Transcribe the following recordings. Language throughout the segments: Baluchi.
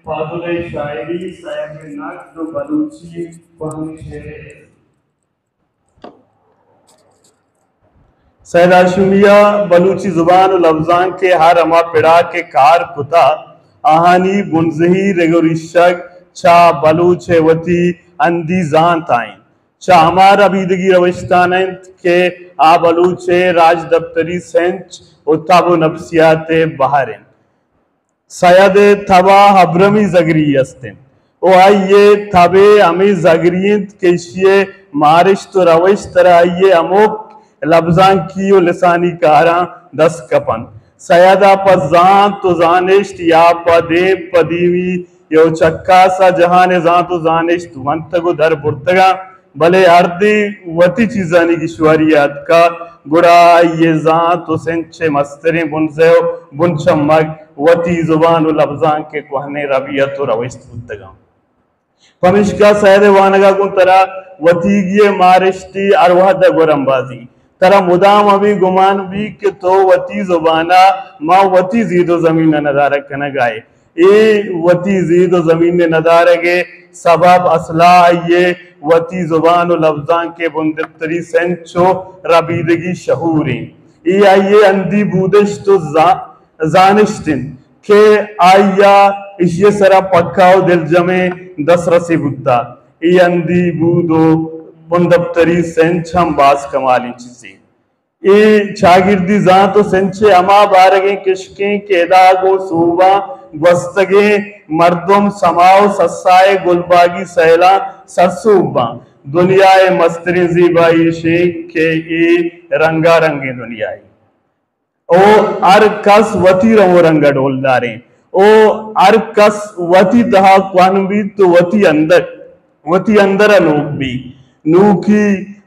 پازل ءِ شاعری، سید ءِ نقد ءُ بلوچی کوہنیں شعر۔ سید ہاشمی ءَ بلوچی زبان ءُ لبزانک ءِ ہر ہما پڑا کہ کار کتہ، آہانی بنزہی رگ ءُ ریشگ چہ بلوچ ءِ وتی ہندی زانت ءَ انت۔ چہ ہما ربیدگی روشتان انت کہ آ بلوچ ءِ راجدپتری سنچ ءُ تب ءُ نفسیات ءِ بہر انت۔ سید ءِ تب ءَ ابرمی زگری است انت ءُ آئی ءِ تب ءِ ہمے زگری انت کہ ایشی ءِ مارشت ءُ روش ترا آئی ءِ ہمک لبزانکی ءُ لسانی کاراں دست کپ انت۔ سید ءَ پہ زانت ءُ زانشت یا پہ دیم پہ دیمی ءُ چکاس ءَ جہان ءِ زانت ءُ زانشت ونتگ ءُ در برتگ انت، بلے ہردیں وتی چیزانی گیشواری ءَ اتکہ، گڑا آئی ءِ زانت ءُ سنچ ءِ مستریں بنزہ ءُ بنچمگ وتی زبان ءُ لبزانک ءِ کوہنیں ربیت ءُ روشت بوتگ انت۔ پمیشکا سید ءِ وانگ ءَ گوں ترا وتیگی ءِ مارشتی ہر وہد ءَ گور امبازی۔ ترا مدام ہمے گمان بیت کہ تو وتی زبان ءَ ماں وتی زید ءُ زمین ءَ ندارگ کنگ ءَ ئے۔ اے وتی زید ءُ زمین ءِ ندارگ ءِ سبب اصل ءَ آئی ءِ وتی زبان ءُ لبزانک ءِ بندپتری سنچ ءُ ربیدگی شعور انت۔ اے آئی ءِ ہندی بودشت ءُ زا-، زانشت انت کہ آئی ءَ ایشی ءِ سرا پکا ءُ دلجمیں دسترسی بوتہ۔ اے ہندی بود ءُ بندپتری سنچ ہم باز کمالیں چیزے۔ اے چاگردی زانت ءُ سنچ ءِ ہما بارگیں کشکیں کہ ادا گوں سوباں گوستگیں مردم سما ءُ سسا ءِ گلباگی سیلاں سرسوب باں۔ دنیا ءِ مستریں زیبائی ایش انت کہ اے رنگارنگیں دنیاے۔ او ہر کس وتی رنگ ءُ رنگ ءَ ڈولداریں۔ او ہر کس وتی تہا کوہن بیت ءُ وتی اندر، وتی اندر ءَ نوک بیت۔ نوکی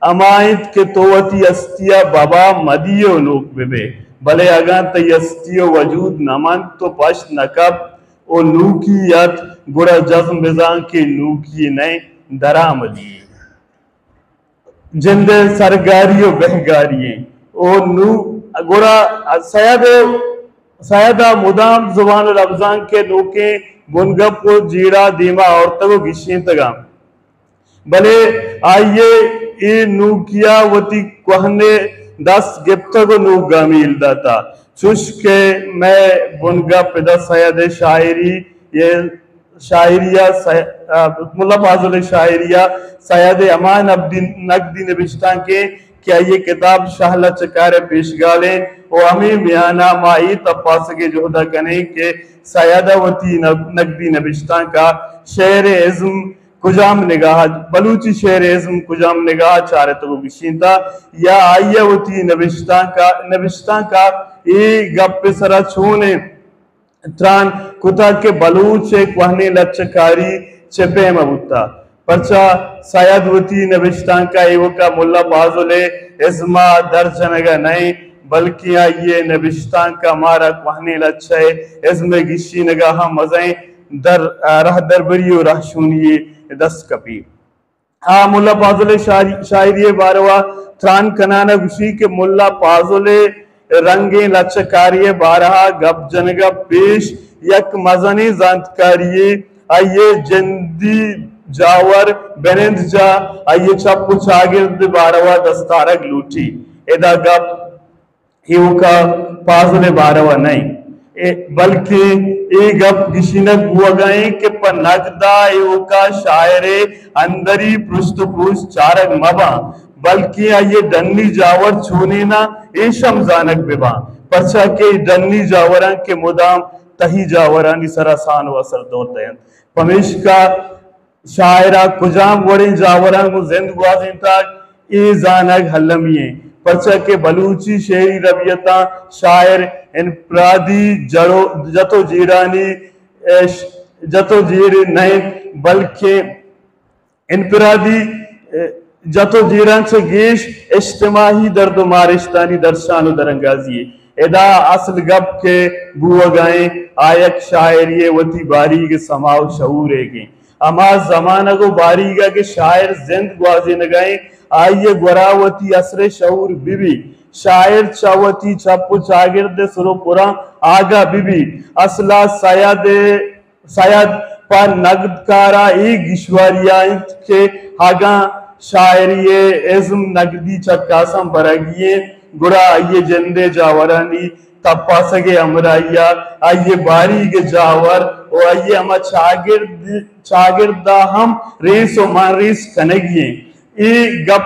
ہما انت کہ تو وتی ہستی ءَ ببا مدیئے ءُ نوک ببئے، بلے اگاں تئی ہستی ءُ وجود نہ منت ءُ پشت نہ کپت ءُ نوکی ات، گڑا جزم بزان کہ نوکی نئے، درآمدی۔ جند ءِ سرگاری ءُ بہگاری ایں۔ او نو گڑا سید، سید ءَ مدام زبان ءُ لبزانک ءِ نوکیں بنگپ ءُ جیڑہ دیما آورتگ ءُ گیشینتگ اَنت، بلے آئی ءَ اے نوکی ءَ وتی کوہن ءِ دست گپتگ ءُ نوک گامی یل داتہ۔ چوش کہ مئے بنگپ ادا سید ءِ شاعری ءِ شاعری ءَ سہ-، ءَ، ملا فاضل ءِ شاعری ءَ سید ءِ ہما نبدی-، نقدی نبشتانکیں کہ آئی ءِ کتاب شہ لچکار ءِ پیشگالیں ءُ ہمے میان ءَ ما اے تپاسگ ءِ جہد ءَ کنیں کہ سید ءَ وتی نب-، نقدی نبشتانک ءَ شعر ءِ ازم کجام نگاہ ءَ، بلوچی شعر ءِ ازم کجام نگاہ ءَ چارتگ ءُ گشینتہ یا آئی ءَ وتی نبشتانک ءَ، نبشتانک ءَ اے گپ ءِ سرا چونیں تران کتگ کہ بلوچ ءِ کوہنیں لچہ کاری چہ پیم ءَ بوتہ، پرچا سید وتی نبشتانک ءَ ایوک ءَ ملا فاضل ءِ ازم ءَ در جنگ ءَ نہ اِنت، بلکیں آئی ءِ نبشتانک ءَ مارا کوہنیں لچہ ءِ ازم ءِ گیشینگ ءَ ہم مزنیں در-، رہدربری ءُ رہشونی یے دست کپی۔ آ ملا فاضل ءِ شاعری، شاعری ءِ باروا تران کنان ءَ گوشی کہ ملا فاضل ءِ رنگیں لچہ کاری ءِ بارہ ءَ گپ جنگ ءَ پیش یک مزنیں زانتکاری یے، آئی ءِ جندی جاور بنند جاہ، آئی ءِ چپ ءُ چاگرد ءِ باروا دستارگ لوٹی۔ ادا گپ ایوک ءَ فاضل ءِ باروا نہ اِنت، اے، بلکیں اے گپ گشینگ بوگ ءَ اِنت کہ پہ نگد ءَ ایوک ءَ شاعر ءِ اندری پرشت ءُ پروش چارگ مہ باں، بلکیں آئی ءِ ڈنی جاور چونیں اَنت، ایش ہم زانگ بہ باں، پرچا کہ ڈنی جاوراں کہ مدام تہی جاورانی سرا سان ءُ اثر دور دئینت۔ پمیشکا شاعر ءَ کجام وڑیں جاوراں گوں زند گوازینتگ، اے زانگ المی اِنت، پرچا کہ بلوچی شعری ربیتاں شاعر انفرادی جڑ ءُ، جت ءُ جیڑانی، اش-، جت ءُ جیڑ نہ اِنت، بلکیں انفرادی، اے، جت ءُ جیڑاں چہ گیش اجتماعی درد ءُ مارشتانی درشان ءُ درانگازی یے۔ ادا اصل گپ کہ بوگ ءَ اِنت، آ یک شاعرے ءِ وتی باریگ ءِ سما ءُ شعور ئیگ اِنت۔ ہما زمانگ ءُ باریگ ءَ کہ شاعر زند گوازینگ ءَ اِنت، آئی ءِ گورا وتی اثر ءِ شعور بہ بیت۔ شاعر چہ وتی چپ ءُ چاگرد ءِ سر ءُ پراں آگاہ بہ بیت۔ اصل ءَ سید ءِ سید پہ نگدکاراں اے گیشواری ءَ انت کہ اگاں شاعری ءِ ازم نگدی چکاساں برگی انت، گڑا آئی ءِ جند ءِ جاورانی تپاسگ ءِ ہمراہی ءَ آئی ءِ باریگ ءِ جاور ءُ آئی ءِ ہما چاگرد، چاگرد ءَ ہم ریس ءُ مان ریس کنگی انت۔ اے گپ،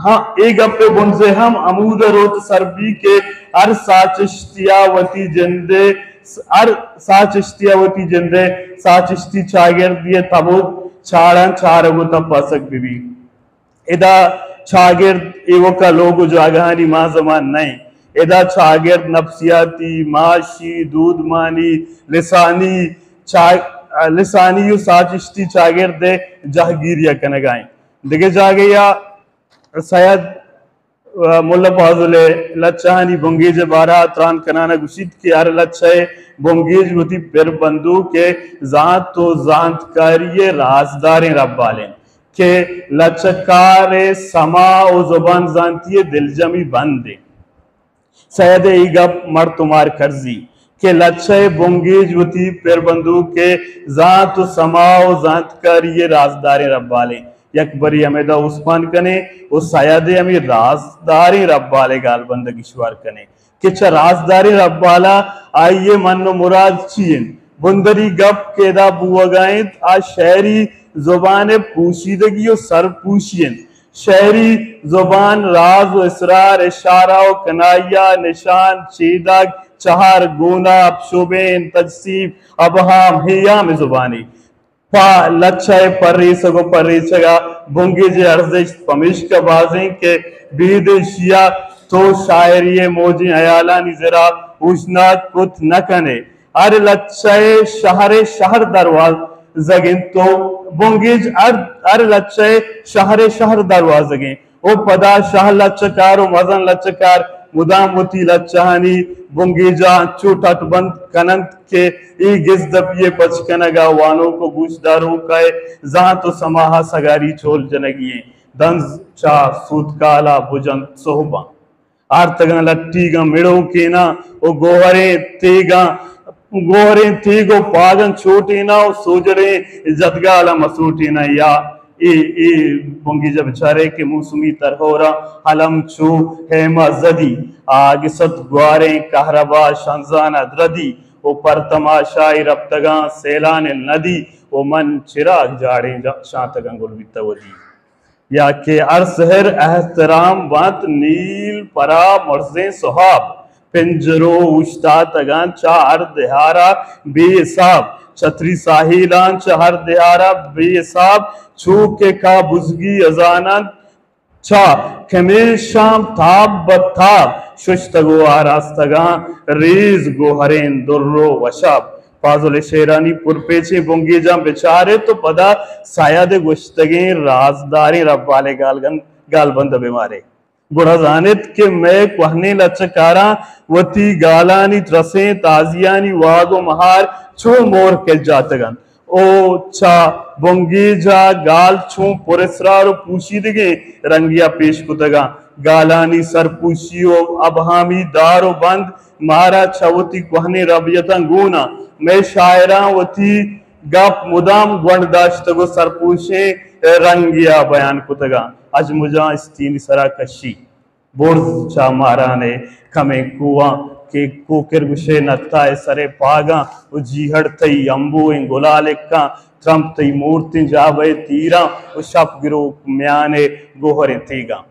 ہاں، اے گپ ءِ بنزے ہم ہمود ءَ روت سر بی کہ ہر ساچشتی ءَ وتی جند ءِ، ہر ساچشتی ءَ وتی جند ءِ ساچشتی چاگردی ءِ تب ءُ چاڑاں چارگ ءُ تپاسگ بہ بیت۔ ادا چاگرد ایوک ءَ لوگ ءُ جاگہانی مان زمان نہ انت۔ ادا چاگرد نفسیاتی، معاشی، دودمانی، لسانی، چا-، لسانی ءُ ساچشتی چاگرد ءِ جہگیری ءَ کنگ ءَ انت۔ دگہ جاگہے ءَ سید ملا فاضل ءِ لچہانی بنگیج ءِ بارہ ءَ تران کنان ءَ گوشیت کہ ہر لچہ ءِ بنگیج وتی پر بندوک ءِ زانت ءُ زانتکاری ءِ رازداریں ربال انت کہ لچہ کار ءِ سما ءُ زبان زانتی ءِ دلجمی بند انت۔ سید ءِ اے گپ مڑ تمار کرزی کہ لچہ ءِ بنگیج وتی پر بندوک ءِ زانت ءُ سما ءُ زانتکاری ءِ رازداریں ربال انت۔ یک برے ہمیدا اوسپان کنیں ءُ سید ءِ ہمے رازداریں ربال ءِ گالبند ءَ گیشوار کنیں کہ چہ رازداریں ربال ءَ آئی ءِ من ءُ مراد چی انت۔ بندری گپ کہ ادا بوگ ءَ انت، آ شعری زبان ءِ پوشیدگی ءُ سرپوشی انت۔ شعری زبان راز ءُ اسرار، اشارہ ءُ کنائیہ، نشان، چیدگ، چہر، گونہ، اپشوبین، تجسیم، ابہام، ہیام ءِ زبانے۔ پہ لچہ ءِ پریسگ ءُ پریچگ ءَ بنگیج ءِ ارزشت پمیشکا بازیں کہ بید ایشی ءَ تو شاعری ءِ موجیں ہیالانی زرا اوژناگ کت نہ کن ئے۔ ہر لچہ ءِ شہر ءِ شہر دروازگ انت، تو بنگیج ہر، ہر لچہ ءِ شہر ءِ شہر دروازگ انت۔ ءُ پدا شہ لچہ کار ءُ مزن لچہ کار مدام وتی لچہانی بنگیجاں انچو ٹٹ بند کن انت کہ اے گزدپی ءِ پچ کنگ ءَ وانوک ءُ گوشداروک ءِ زانت ءُ سما ءَ سگاری چول جنگی انت۔ دنز چہ سوتکال ءَ بجنت سہباں۔ آرتگاں لٹیگاں مڑوکیناں ءُ گوہریں تیگاں، گوہریں تیگ ءُ پاگاں چوٹیناں ءُ سوجڑیں جدگالاں مسوٹیناں۔ یا اے، اے بنگیج ءَ بچارے کہ موسمی ترہوراں الم چو ہیما زدی، آگست گواریں کہربا شنزان ءَ دردی ءُ پر تماشائی رپتگاں سیلان ندی ءُ من چراگ جاڑیں جا-، شانتگاں گل بیتہ ودی۔ یا کہ ہر سحر احترام بنت نیل پرا مرزیں سہاب، پنجر ءُ اوشتاتگاں چہ ہر دہارا بے حساب، چھتری ساحیلاں چہ ہر دہارا بے حساب، چو کہ کا بزگی ازاناں چہ کمیشاں تاب بہ تاب، ششتگ ءُ آراستگاں ریز گوہریں در ءُ وشاب۔ فاضل ءِ شعرانی پرپیچیں بنگیجاں بچار ات ءُ پدا سید ءِ گوشتگیں رازداریں ربال ءِ گالگن-، گالبند ءَ بہ مارے، گڑا زان ات کہ مئے کوہنیں لچہ کاراں وتی گالانی ترسیں تازیانی واگ ءُ مہار چو مور کجاتگ انت۔ ءُ چہ بنگیج ءَ گال چون پراسرار ءُ پوشیدگیں رنگے ءَ پیش کتگ انت۔ گالانی سرپوشی ءُ ابہامی دار ءُ بند مارا چہ وتی کوہنیں ربیتاں گون انت۔ مئے شاعراں وتی گپ مدام گونڈ داشتگ ءُ سرپوشیں رنگے ءَ بیان کتگ انت۔ اجمجاں استینی سرا کشی۔ برز چہ ماران ءِ کمیں کوہاں کہ کوکر گوشئے نتا ءِ سر ءِ پاگاں ءُ جیہڑ تئی امبوئیں گلالکاں، ترمپ تئی مورتیں جابہ ءِ تیراں ءُ شپ گروک میان ءِ گوہریں تیگاں۔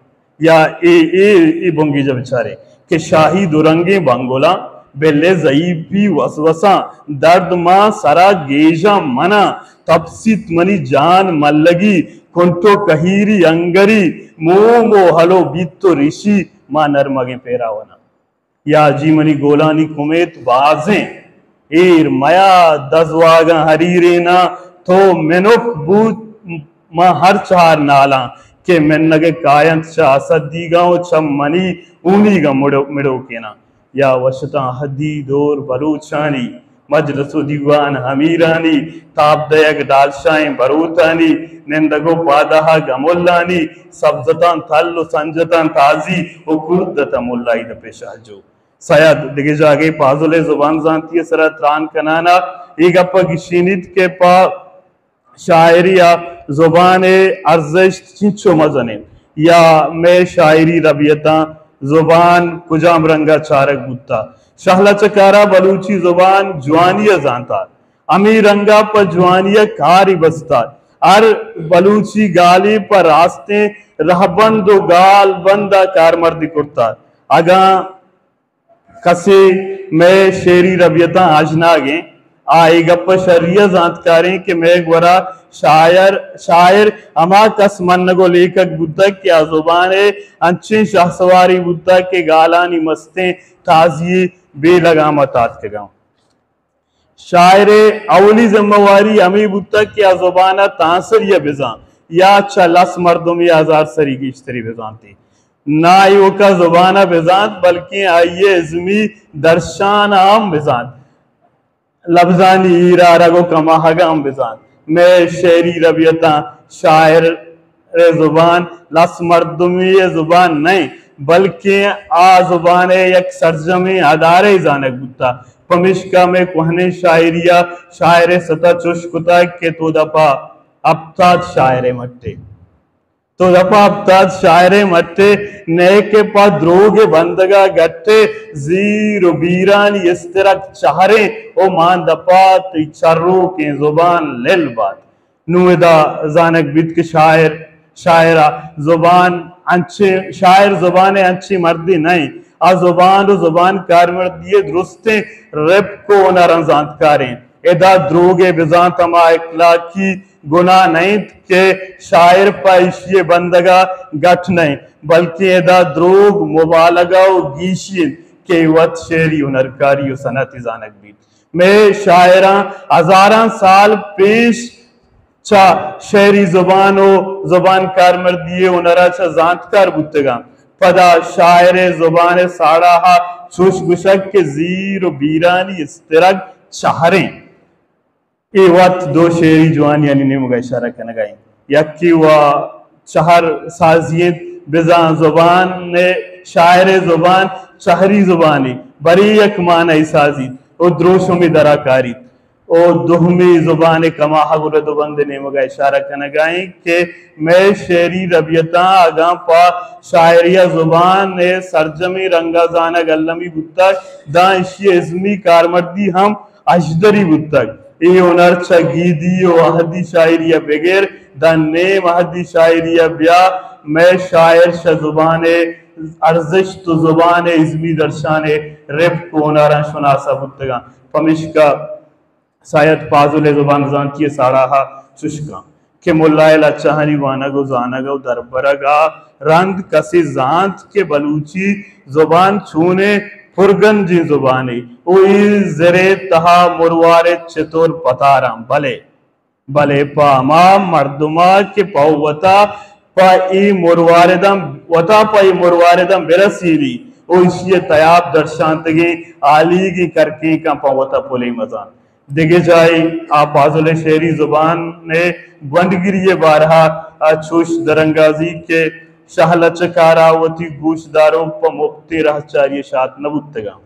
یا اے، اے، اے بنگیج ءَ بچارے کہ شاہی دو رنگیں بنگلاں، بل ءِ ضعیفی وسوساں، درد ماں سرا گیجاں مناں، تپسیت منی جان ملگی، کنٹو کہیری انگری، موم ءُ ہلو بیت ءُ ریشی، ما نرمگیں پیراوناں۔ یا جی منی گولانی کمیت بازیں، ایر میا دزواگاں ہریریناں، تو منک بوت ما ہر چہار نالاں، کہ منگ ءَ کاینت چہ اسد دیگاں ءُ چہ منی اونیگاں مڑو-، مڑوکیناں۔ یا وشتاں ہدی دور بلوچانی، مجلس ءُ دیوان امیرانی، تاب دئیگ ڈالشاہیں بروتانی، نندگ ءُ پادہگ املانی، سبزتاں تل ءُ سنجتاں تازی ءُ کردتاں ملائی دپ ءِ شہجو۔ سید دگہ جاگہے پازل ءِ زبان زانتی ءِ سرا تران کنان ءَ اے گپ ءَ گشینیت کہ پہ شاعری ءَ زبان ءِ ارزشت چنچو مزن انت یا مئے شاعری ربیتاں زبان کجام رنگ ءَ چارگ بوتہ۔ شہلچکار ءَ بلوچی زبان جوانی ءَ زانتہ، ہمے رنگ ءَ پہ جوانی ءَ کاری بستہ۔ ہر بلوچی گالے پہ راستیں رہبند و گالبند ءَ کارمردی کرتہ۔ اگاں کسے مئے شعری ربیتاں آژناگ انت، آ اے گپ ءَ شری ءَ زانتکاریں کہ مئے گورا شاعر، شاعر ہما کس منگ و لیکگ بوتگ کہ آ زبان ءِ انچیں شہسواری بوتگ کہ گالانی مستیں تازی بے لگام ءَ تاتکگاں۔ شاعر ءِ اولی ذمہ واری ہمے بوتگ کہ آ زبان ءَ تانسری ءَ بزان یا چہ لس مردمے ہزار سری گیشتری بزانتی۔ نہ ایوکا زبان ءَ بزانت، بلکیں آئی ءِ ازمی درشان ءَ ہم بزانت۔ لبزانی ایر آرگ و کماہگ ءَ ہم بزانت۔ مئے شعری ربیتاں شاعر ءِ زبان لس مردمی ءِ زبان نہ انت، بلکیں آ زبان ءِ یک سرجمیں ادارہ ءِ زانگ بوتہ۔ پمیشکا مئے کوہنیں شاعری ءَ شاعر ءِ ستا چوش کتگ کہ تو دپا ہپتاد شاعر ءِ مٹ ئے۔ تو دپا ہپتاد شاعریں مٹ ئے، نئے کہ پہ دروگ ءِ بندگ ءَ گٹ ئے، زیر و بیرانی استرک چہریں و مان دپا تئی چروکیں زبان لل بات۔ نوں ادا زانگ بیت کہ شاعر، شاعر ءِ زبان انچیں، شاعر زبان ءِ انچیں مردے نہ انت۔ آ زبان و زبان کارمردی ءِ درستیں رپک و ہنراں زانتکاریں۔ ادا دروگ ءِ بزانت ہما اخلاقی گناہ نہ انت کہ شاعر پہ ایشی ءِ بندگ ءَ گٹ نہ انت، بلکیں ادا دروگ، مبالغہ و گیشی انت کہ وت شعری ہنرکاری و صنعتے زانگ بیت۔ مئے شاعراں ہزاراں سال پیش چہ شعری زبان و زبان کارمردی ءِ ہنر ءَ چہ زانتکار بوتگاں۔ پدا شاعر ءِ زبان ءِ ساڑا ءَ چوش گوشگ کہ زیر و بیرانی استرگ چہریں۔ اے وت دو شعری جوانیانی نیمگ ءَ اشارہ کنگ ءَ انت۔ یکے و چہر سازی انت، بزاں زبان ءِ، شاعر ءِ زبان چہری زبانے، برے یک معنی سازیت و دروشمے درا کاریت۔ و دومی زبان ءِ کماہگ و رد و بند ءِ نیمگ ءَ اشارہ کنگ ءَ انت کہ مئے شعری ربیتاں اگاں پہ شاعری ءَ زبان ءِ سرجمیں رنگ ءَ زانگ المی بوتگ، داں ایشی ءِ ازمی کارمردی ہم اژدری بوتگ۔ اے ہنر چہ گیدی و اہدی شاعری ءَ بگر داں نیم اہدی شاعری ءَ بیا مئے شاعر شہ زبان ءِ ارزشت و زبان ءِ ازمی درشان ءِ رپک و ہنراں شناسہ بوتگاں۔ پمیشکا سید پازل ءِ زبان زانتی ءِ ساڑا ءَ چشکاں کہ ملا ءِ لچہانی وانگ و زانگ و دربرگ ءَ رند کسے زانت کہ بلوچی زبان چونیں پرگنجیں زبانے و اے زر ءِ تہا مروارد چتور پتاراں، بلے، بلے پہ ہما مردم ءَ کہ پہ وتا پہ اے مروارداں، وتا پہ اے مروارداں برسینی و ایشی ءِ تیاب درشانتگیں آلیگیں کرکینکاں پہ وتا پلیں مزان۔ دگہ جاہے آ پازل ءِ شعری زبان ءِ گونڈگری ءِ بارہ ءَ چوش درانگازی کہ شہ لچکار ءَ وتی گوشداروک پہ مپتیں راہچاری ءَ شات نہ بوتگاں،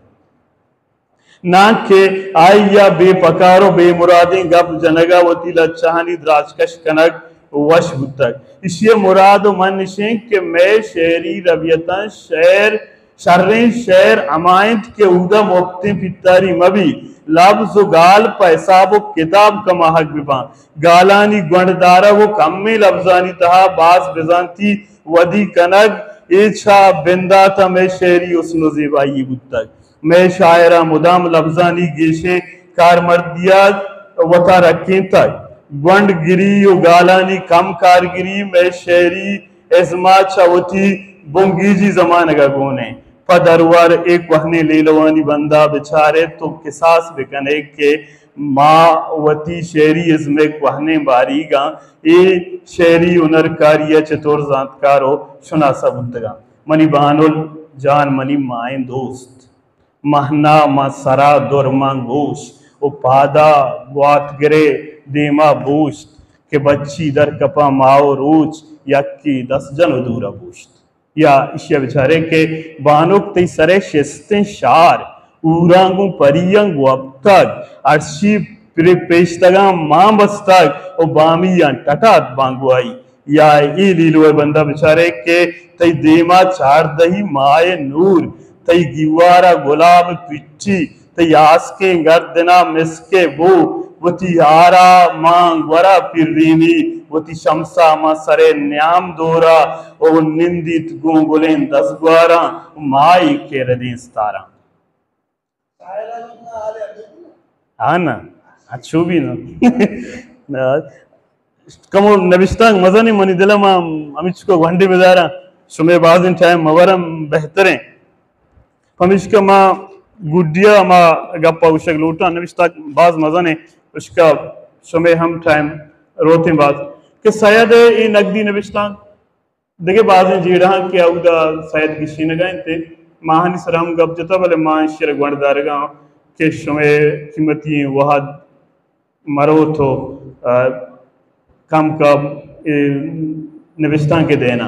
ناں کہ آئی ءَ بے پکار و بے مرادیں گپ جنگ ءَ وتی لچہانی دراجکش کنگ وش بوتگ۔ ایشی ءِ مراد و من اش انت کہ مئے شعری ربیتاں شعر شریں شعر ہما انت کہ اودا مپتیں پیتاری مہ بیت، لبز و گال پہ حساب و کتاب کماہگ بہ باں، گالانی گونڈ دارگ و کمیں لبزانی تہا باز بزانتی ودی کنگ، اے چہ بندات ءَ مئے شعری حسن و زیبائی بوتگ۔ مئے شاعراں مدام لبزانی گیشیں کارمردی ءَ وتا رکینتگ۔ گونڈ گری و گالانی کم کارگری مئے شعری ازم ءَ چہ وتی بنگیجی زمانگ ءَ گون انت۔ پہ درور اے کوہنیں لیلوانی بند ءَ بچار ئے تو کساس بہ کن ئے کہ ما وتی شعری ازم ءِ کوہنیں باریگاں اے شعری ہنرکاری ءَ چتور زانتکار و شناسہ بوتگاں۔ منی بانل جان، منی ماہیں دوست، مہنا ماں سرا در ماں گوش و پادا گواتگرے دیما بوشت کہ بچی در کپاں ماہ و روچ یکی دست جن و دورا بوشت۔ یا ایشی ءَ بچارے کہ بانک تئی سر ءِ شستیں شار، اوراں گوں پریاں گوپتگ، ارشی پرے پیشتگاں مان بستگ و بامیاں ٹٹات بانگوائی۔ یا اے لیلو ءِ بندہ بچارے کہ تئی دیما چاردہی ماہ ءِ نور، تئی گیوارا گلاب پٹی، تئی آسکیں گردنا مسک ءِ بو، وتی ہارا ماں گورا پرینی، وتی شمسا ماں سر ءِ نیام دورا، و نندیت گوں گلیں دزگواراں، مائی کہ ردیں ستاراں۔ ہاں نا، اچھو بھی نا۔ نا، کمو نبشتانک مزنیں، منی دل ءَ ما ہمیچکو گونڈے بداراں، شمے بازیں ٹائم مبرم بہتریں۔ پمیشکا ما گڈیا ما گپا گوشگ لوٹاں، نبشتانک باز مزنیں، اشکا شمے ہم ٹائم روتیں باز کہ سید ءِ اے نگدی نبشتانک دگہ بازیں جیڑہاں کہ اودا سید گشینگا انت، ماہانی سرا ہم گپ جتا، بلے ما ایشی ءَ را گونڈ دارگا آں کہ شمئے قیمتی وہد مروت و، آ، کم کم اے نبشتانک ءِ دینا۔